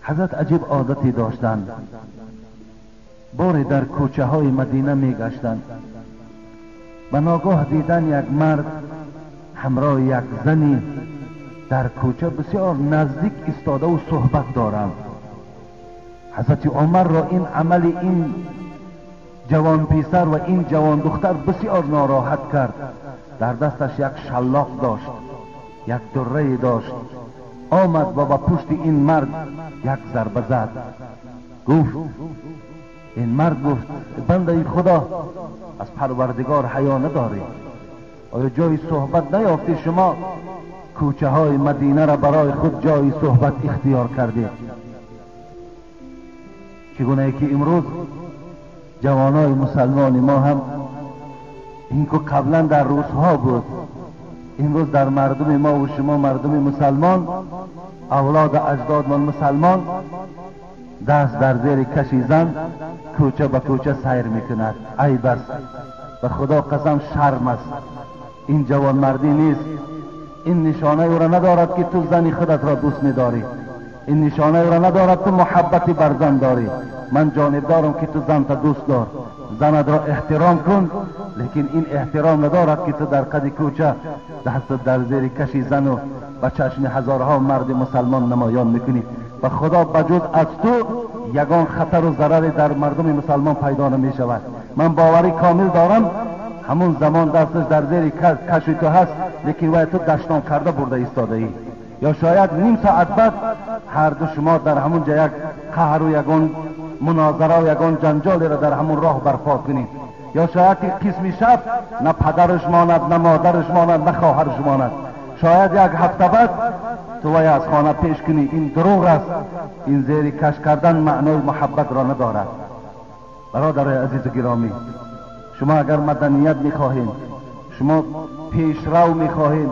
حضرت عجیب عادتی داشتند. باری در کوچه های مدینه می گشتند و ناگاه دیدن یک مرد همراه یک زنی در کوچه بسیار نزدیک ایستاده و صحبت دارند. حضرت عمر را این عمل این جوان پسر و این جوان دختر بسیار ناراحت کرد. در دستش یک شلاق داشت، یک دره داشت. آمد و با پشت این مرد یک ضربه زد. گفت این مرد، گفت بنده خدا، از پروردگار حیا نداری؟ آیا جای صحبت نیافتی؟ شما کوچه های مدینه را برای خود جای صحبت اختیار کردید. چگونه که امروز جوانای مسلمان ما هم، این که قبلا در روسها بود، امروز در مردم ما و شما مردم مسلمان، اولاد اجدادمان مسلمان، دست در زیر کشی زن کوچه به کوچه سیر میکند. عیب است، به خدا قسم شرم است. این جوان مردی نیست. این نشانه او را ندارد که تو زن خودت را دوست میداری. این نشانه او را ندارد تو محبتی بر زن داری. من جانب دارم که تو زن تا دوست دار، زنت را احترام کن، لیکن این احترام ندارد که تو در قد کوچه دست در زیر کشی زن و به چشم هزارها مرد مسلمان نمایان میکنی. و خدا بجز از تو یگان خطر و ضرر در مردم مسلمان پیدا نمی شود. من باوری کامل دارم همون زمان دستش در زیر کشی تو هست، لیکن وای تو دشنام کرده برده ایستاده ای. یا شاید نیم ساعت بعد هر دو شما در همون جا یک قهر و یگان مناظره و یگان جنجالی را در همون راه برپا کنید. یا شاید قسم شب نه پدرش ماند، نه مادرش ماند، نه خواهرش ماند. شاید یک هفته بعد تو وای از خانه پیش کنی. این دروغ است. این زیر کش کردن معنای محبت را ندارد. برادر عزیز و گرامی، شما اگر مدنیت میخواهید، شما پیشرو میخواهید،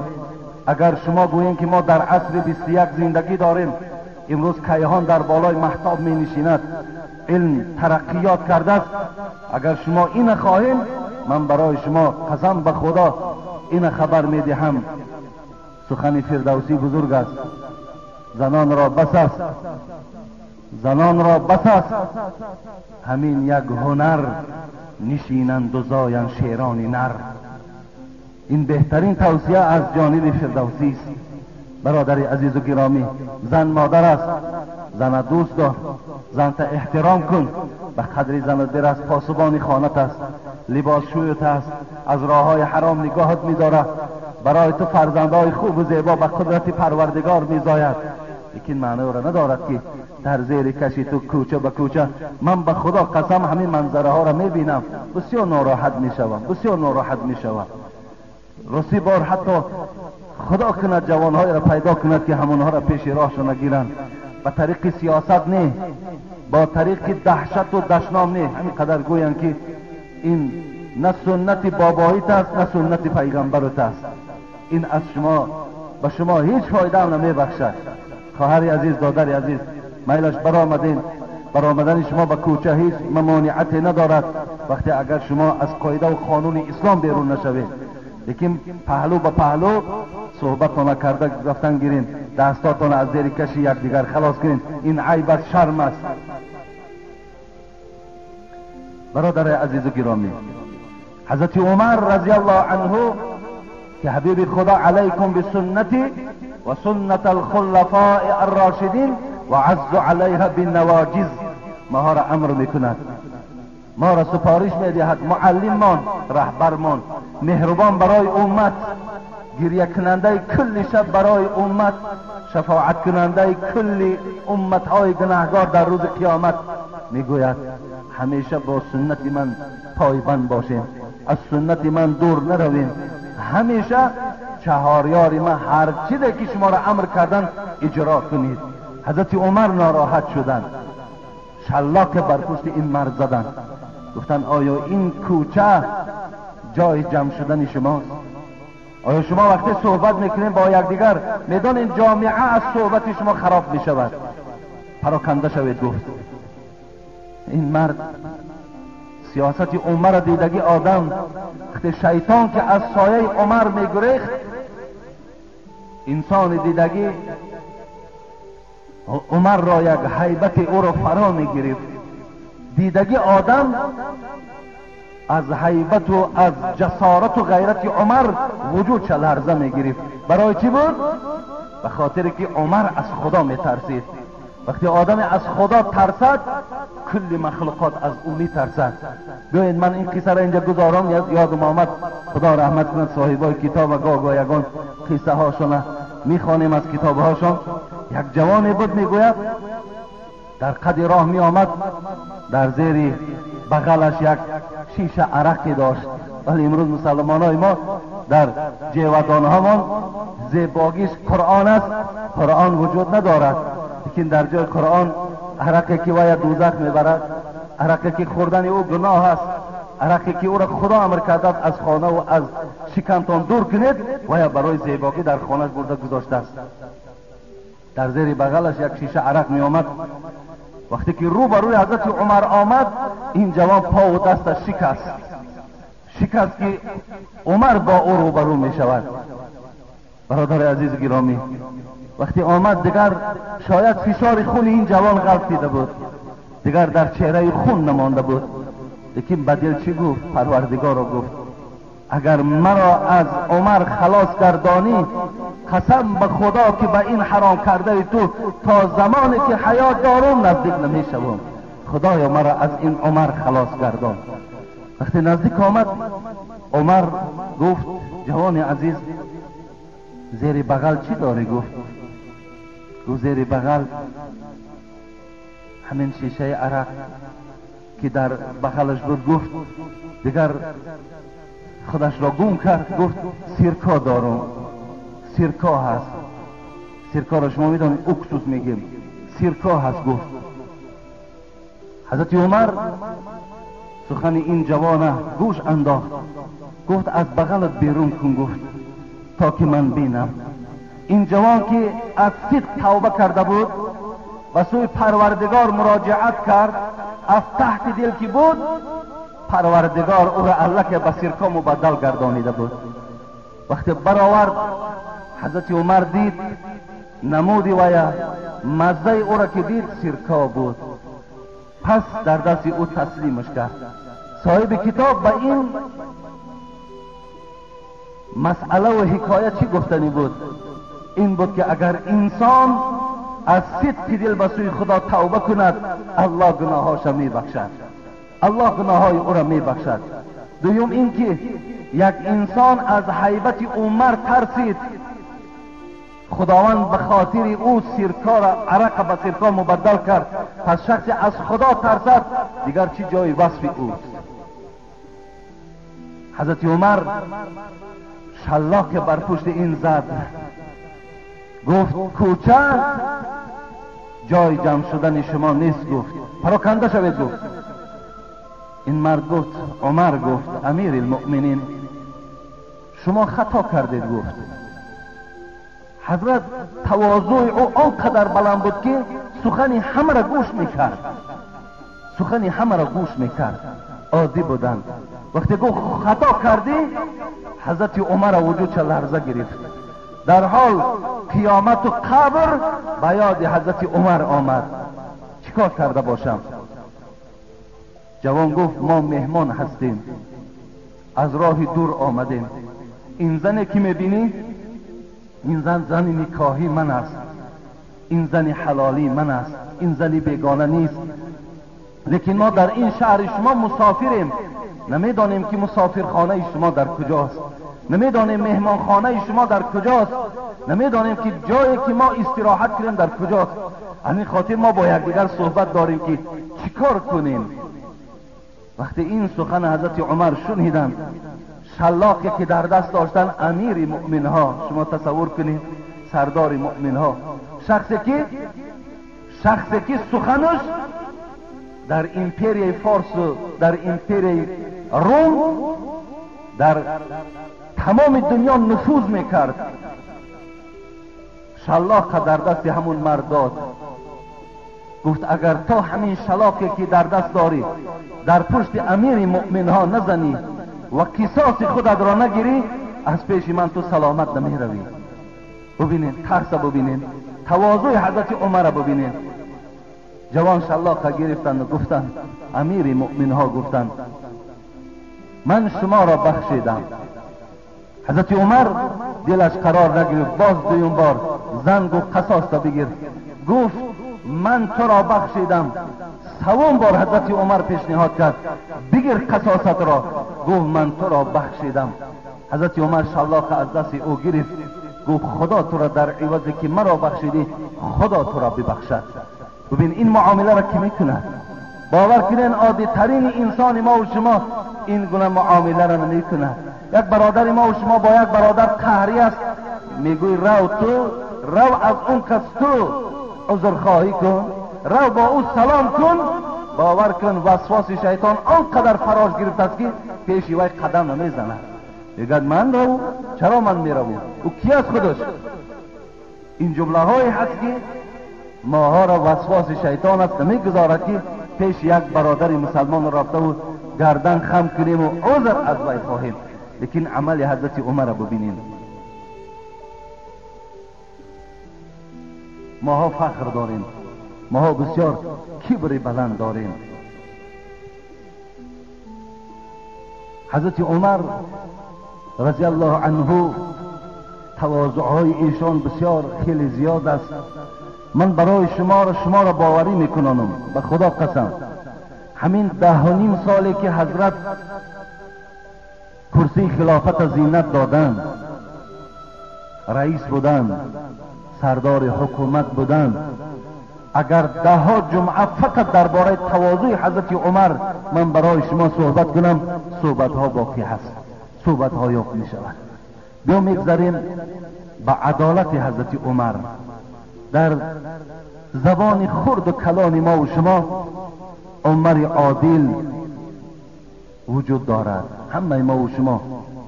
اگر شما گویین که ما در عصر 21 زندگی داریم، امروز کیهان در بالای مهتاب می نشیند، علم ترقیات کرده است، اگر شما این خواهید، من برای شما قسم به خدا این خبر می دهم. سخن فردوسی بزرگ است. زنان را بس است، زنان را بس است همین یک هنر، نشینند و زایند شیران نر. این بهترین توصیه از جانب فردوسی است. برادر عزیز و گرامی، زن مادر است، زن دوست دار، زن تا احترام کن، به قدر زن برس، پاسبان خانت است، لباس شویت است، از راه های حرام نگاهت می‌دارد، برای تو فرزندهای خوب و زیبا به قدرت پروردگار می‌زاید. لیکن معنی را ندارد که در زیر کشی تو کوچه به کوچه. من به خدا قسم همین منظره ها را میبینم، بسیار ناراحت میشوم، بسیار ناراحت میشوم. رسی بار حتی خدا کند جوانهای را پیدا کند که همونها را پیش راهشان نگیرند. به طریق سیاست نه، با طریق دهشت و دشنام نه. همین قدر گویند که این نه سنت باباییت است، نه سنت پیغمبرت است. این از شما به شما هیچ فایده هم نمیبخشد. خواهر عزیز، دادر عزیز، میلش برآمدین. برآمدن شما به کوچه هیچ ممانعتی ندارد وقتی اگر شما از قاعده و قانون اسلام بیرون نشوید. لیکن پهلو به پهلو صحبتتان کرده رفتن گیرین، دستاتان از زیر کشی یکدیگر خلاص کنین. این عیب است، شرم است. برادر عزیز و گرامی، حضرت عمر رضی الله عنه که حبیب خدا علیکم بسنتی و سنت الخلفاء الراشدین و عز علیها بالنواجذ، ما را امر میکند، ما را سپارش میدهد، معلممان، رهبرمان، مهربان برای امت، گریه کننده کل شب برای امت، شفاعت کننده کل امتهای گناهگار در روز قیامت، میگوید همیشه با سنت من پایبند باشیم، از سنت من دور نرویم، همیشه چهاریار من هر چیزی که شما را امر کردن اجرا کنید. حضرت عمر ناراحت شدند، شلاق بر پشت این مرد زدند، گفتند آیا این کوچه جای جمع شدن شماست؟ آیا شما وقتی صحبت میکنین با یکدیگر میدانین جامعه از صحبت شما خراب میشود؟ پراکنده شوید. گفت این مرد سیاست عمر دیدگی آدم، وقتی شیطان که از سایه عمر میگریخت، Инсони дидагӣ Умарро як ҳайбати ӯро фаро мегирифт. Дидагӣ одам аз ҳайбату аз ҷасорату ғайрати Умар вуҷудша ларза мегирифт. Барои чӣ буд? Ба хотире ки Умар аз Худо метарсид. Вақте одаме аз Худо тарсад, кулли махлуқот аз ӯ метарсад. Биёед ман ин қиссаро инҷа гузорам, ёдам омад. Худо раҳмат кунад соҳибои китоб ва гоҳ-гоҳ ягон қиссаҳошона мехонем аз китобҳошон. Як ҷавоне буд, мегӯяд, дар қади роҳ меомад, дар зери бағалаш як шиша арақе дошт. Вале имрӯз мусалмонҳои мо дар ҷевадонҳамон зебогиш Қуръон аст, Қуръон вуҷуд надорад. Лекин дар ҷои Қуръон арақе ки вая дӯзах мебарад, арақе ки хӯрдани ӯ гуноҳ аст, арақе ки ӯро Худо амр кардааст аз хонаву аз шикамтон дур кунед, вая барои зебогӣ дар хонаш бурда гузоштааст. Дар зери бағалаш як шиша арақ меомад. Вақте ки рӯ ба рӯи ҳазрати Умар омад, ин ҷавон пову дасташ шикаст. Шикаст ки Умар бо ӯ рӯбарӯ мешавад. Бародари азизу гиромӣ, вақте омад, дигар шояд фишори хуни ин ҷавон ғалтида буд, дигар дар чеҳраи хун намонда буд. Лекин ба дил чӣ гуфт? Парвардигоро гуфт, агар маро аз Умар халос гардонӣ, қасам ба Худо ки ба ин ҳаром кардаи ту то замоне ки ҳаёт дорум наздик намешавам. Худоё, маро аз ин Умар халос гардон. Вақте наздик омад, Умар гуфт, ҷавони азиз, зери бағал чӣ дорӣ? Гуфт. Гуфт, зери бағал ҳамин шишаи арақ ки дар бағалаш буд. Гуфт, дигар худашро гум кард. Гуфт, сирко дорум, сирко ҳаст. Сиркоро шумо медонед, уксус мегем, сирко ҳаст. Гуфт. Ҳазрати Умар сухани ин ҷавона гӯш андохт. Гуфт, аз бағалат берун кун, гуфт, то ки ман бинам. Ин ҷавон ки аз сидқ тавба карда буд, ба сӯи Парвардигор муроҷиат кард, аз таҳти дил ки буд, Парвардигор ӯро аллаке ба сирко мубаддал гардонида буд. Вақте баровард, ҳазрати Умар дид намуди вая, маззаи ӯро ки дид, сирко буд. Пас дар дасти ӯ таслимаш кард. Соҳиби китоб ба ин масъалаву ҳикоя чӣ гуфтанӣ буд? Ин буд ки агар инсон аз сидқи дил ба сӯи Худо тавба кунад, Аллоҳ гуноҳҳоша мебахшад, Аллоҳ гуноҳҳои ӯро мебахшад. Дуюм ин ки як инсон аз ҳайбати Умар тарсид, Худованд ба хотири ӯ сиркора, арақа ба сирко мубаддал кард. Пас шахсе аз Худо тарсад, дигар чӣ ҷои васфи ӯст? Ҳазрати Умар шаллоқе бар пушти ин зад, гуфт, кӯча ҷои ҷамъ шудани шумо нест. Гуфт, пароканда шавед. Гуфт. Ин мард гуфт, Умар гуфт, амири лмуъминин, шумо хато кардед. Гуфт. Ҳазрат тавозӯи ӯ он қадар баланд буд ки сухани ҳамаро гӯш мекард, сухани ҳамаро гӯш мекард. Оддӣ буданд. Вақте гуфт хато кардӣ, ҳазрати Умара вуҷудша ларза гирифт. Дар ҳол қиёмату қабр ба ёди ҳазрати Умар омад. Чӣ кор карда бошам? Ҷавон гуфт, мо меҳмон ҳастем, аз роҳи дур омадем. Ин зане ки мебинӣ, ин зан зани никоҳи ман аст, ин зани ҳалолии ман аст, ин зани бегона нест. Лекин мо дар ин шаҳри шумо мусофирем, намедонем ки мусофирхонаи шумо дар куҷост, намедонем меҳмонхонаи шумо дар куҷост, намедонем ки ҷое ки мо истироҳат кунем дар куҷост. Ҳамин хотир мо бо якдигар суҳбат дорем ки чӣ кор кунем. Вақте ин сухани ҳазрати Умар шуниданд, шаллоқе ки дар даст доштанд, амири муъминҳо, шумо тасаввур кунед, сардори муъминҳо, шахсе ки суханаш дар империяи Форсу дар империяи Рум, дар тамоми дунё нуфуз мекард, шаллоқа дар дасти ҳамун мард дод. Гуфт, агар то ҳамин шалоқе ки дар даст дорӣ дар пушти амири муъминҳо назанӣ ва қисоси худатро нагирӣ, аз пеши ман ту саломат намеравӣ. ببینین، ترس ببینین، تواضع حضرت عمر ببینین. جوان شلاق گرفتند و گفتند، امیر مؤمن ها گفتند من شما را بخشیدم. حضرت عمر دلش قرار نگرفت، باز دویم بار زنگ و قصاص را بگیر، گفت من تو را بخشیدم. سوم بار حضرت عمر پیشنهاد کرد بگیر قصاصت را، گفت من تو را بخشیدم. حضرت عمر شلاق از دست او گرفت، گفت خدا تو را در عوضی که مرا بخشیدی خدا تو را ببخشد. ببین این معامله را که میکند، باور کنین عادی ترین انسان ما و شما این گونه معامله را نمیکند. یک برادر ما و شما با یک برادر قهری است، میگوی رو تو، رو از اون کس تو عذرخواهی کن، رو با او سلام کن. باور کن وسواس شیطان آنقدر فراش گرفت است که پیش وی قدم نمیزند. میگد من رو، چرا من میروم؟ او کی از خودش؟ این جمله های هست که ماها را وسواس شیطان است، نمیگذارد که پیش یک برادر مسلمان رفته و گردن خم کنیم و عذر از وی خواهیم. لیکن عمل حضرت عمر را ببینیم. ماها فخر داریم، ماها بسیار کبر بلند داریم. حضرت عمر رضی الله عنه تواضعهای ایشان بسیار خیلی زیاد است. من برای شما را باوری میکنانم، به خدا قسم، همین 10.5 سالی که حضرت کرسی خلافت زینت دادند، رئیس بودند، سردار حکومت بودند، اگر 10 جمعه فقط درباره تواضع حضرت عمر من برای شما صحبت کنم، صحبت ها باقی هست، صحبت ها یافت می شود. بیا میگذاریم به عدالت حضرت عمر. در زبان خرد و کلان ما و شما عمر عادل وجود دارد. همه ما و شما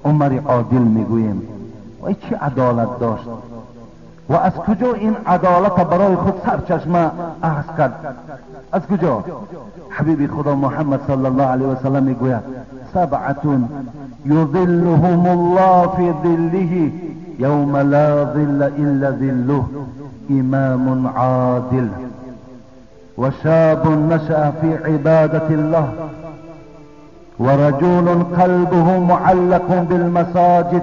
عمر عادل میگوییم. و چه عدالت داشت و از کجا این عدالت برای خود سرچشمه اخذ کرد؟ از کجا؟ حبیب خدا محمد صلی الله علیه و سلم میگوید سبعة یظلهم الله فی ظله یوم لا ظل الا ظله امام عادل وشاب نشأ في عبادة الله ورجل قلبه معلق بالمساجد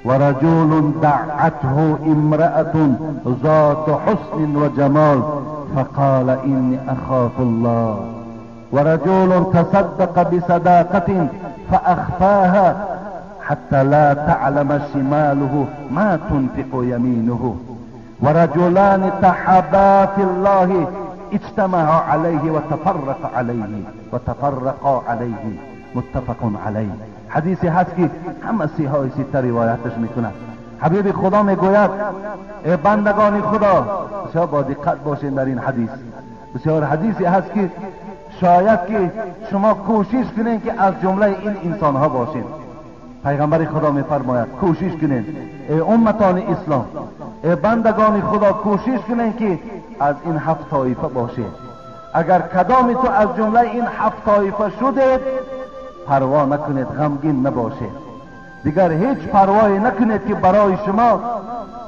ورجل دعته امرأة ذات حسن وجمال فقال إني أخاف الله ورجل تصدق بصداقة فأخفاها حتى لا تعلم شماله ما تنفق يمينه ورجلان تحابا في الله اجتمعا عليه وتفرقا عليه متفق عليه. حدیثی هست که همه صحیح سته روایتش میکنه. حبیب خدا میگوید ای بندگان خدا، بسیار با دقت باشین در این حدیث. بسیار حدیثی هست که شاید که شما کوشش کنین که از جمله این انسان ها باشین. پیغمبر خدا میفرماید کوشش کنین ای امتان اسلام، ای بندگان خدا، کوشش کنین که از این 7 طایفه باشید. اگر کدامی تو از جمله این 7 طایفه شدید پروا نکنید، غمگین نباشید، دیگر هیچ پروایی نکنید که برای شما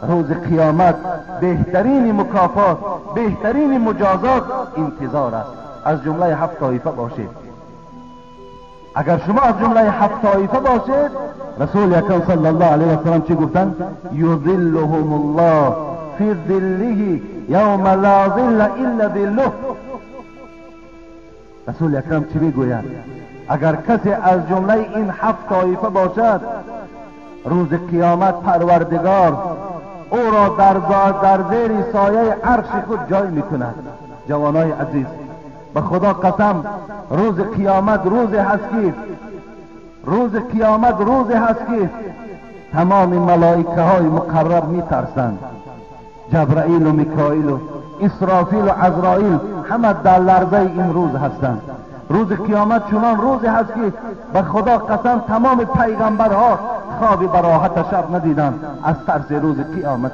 روز قیامت بهترین مکافات، بهترین مجازات انتظار است. از جمله 7 طایفه باشید. اگر شما از جمله 7 طایفه باشید، رسول اکرم صلی الله علیه و سلم چی گفتن؟ یظلهم الله فی ظله یوم لا ظل الا ظله. رسول اکرم چی میگوید؟ اگر کسی از جمله این 7 طایفه باشد، روز قیامت پروردگار او را در زیر سایه عرش خود جای میکند. جوانای عزیز، به خدا قسم، روز قیامت روز هست که روز قیامت روز هست که تمام ملائکه های مقرب میترسند. جبرائیل و میکائیل و اسرافیل و عزرائیل همه در لرزه این روز هستند. روز قیامت چنان روزی هست که به خدا قسم تمام پیغمبرها خواب براحت شب ندیدند از ترس روز قیامت.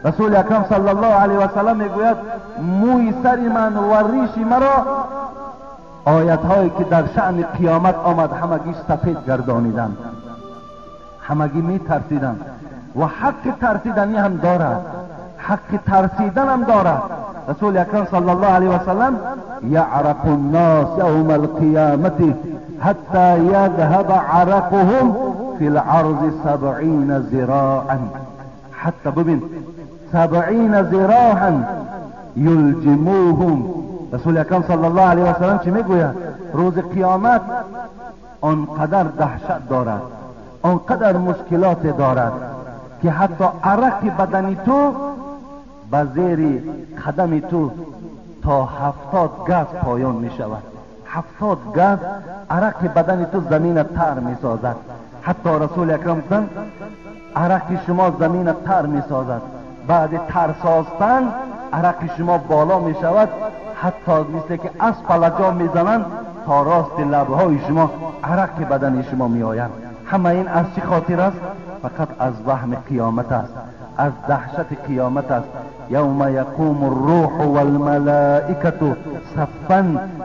رسول اکرم صلی الله علیه و سلم میگوید موی سر من و ریش مرا آیت هایی که در شأن قیامت آمد همگی سفید گردانیدند، همگی میترسیدند. و حق ترسیدنی هم دارد، حق ترسیدن هم دارد. رسول اکرم صلی الله علیه و سلم یعرق الناس یوم القیامة حتی یذهب عرقهم فی العرض 70 ذراعا. حتی ببین 70 ذراعا یلجموهم. رسول اکرم صلی الله علیه و سلم چی میگوید؟ روز قیامت آنقدر دهشت دارد، آنقدر مشکلات دارد که حتی عرق بدنی تو به زیر قدم تو تا 70 گز پایان می شود. 70 گز عرق بدن تو زمین تر می سازد. حتی رسول اکرم گفتند عرق شما زمین تر می سازد، بعد تر ساختن عرق شما بالا می شود، حتی مثل که اسب لجام می زنند تا راست لبهای شما عرق بدن شما می آید. همه این از چی خاطر است؟ فقط از وهم قیامت است، از دهشت قیامت است. یوم یقوم الروح والملائکة صفا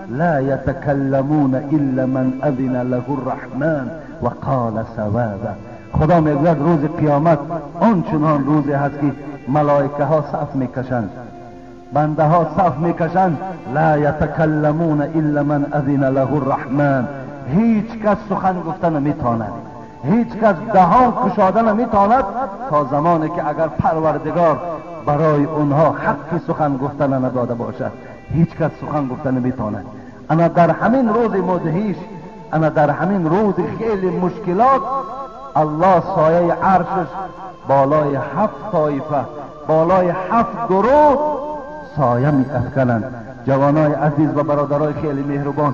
لا یتکلمون الا من اذن له الرحمن وقال صوابا. خدا میگوید روز قیامت آنچنان روزی هست که ملائکه ها صف میکشند، بنده ها صف میکشند، لا یتکلمون الا من اذن له الرحمن. هیچ کس سخن گفته نمیتواند، هیچ کس دهان کشاده نمیتواند تا زمانی که اگر پروردگار برای اونها حق سخن گفتن نداده باشد، هیچ کس سخن گفته نمیتواند. اما در همین روز مدهش، اما در همین روز خیلی مشکلات، الله سایه عرشش بالای 7 طایفه، بالای 7 گروه سایه می افکنند. جوانای عزیز و برادرای خیلی مهربان،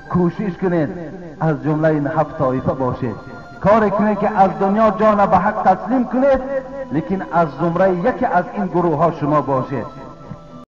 کوشش کنید از جمله این 7 طایفه باشید. کار کنید که از دنیا جان به حق تسلیم کنید، لیکن از زمره یکی از این گروه ها شما باشید.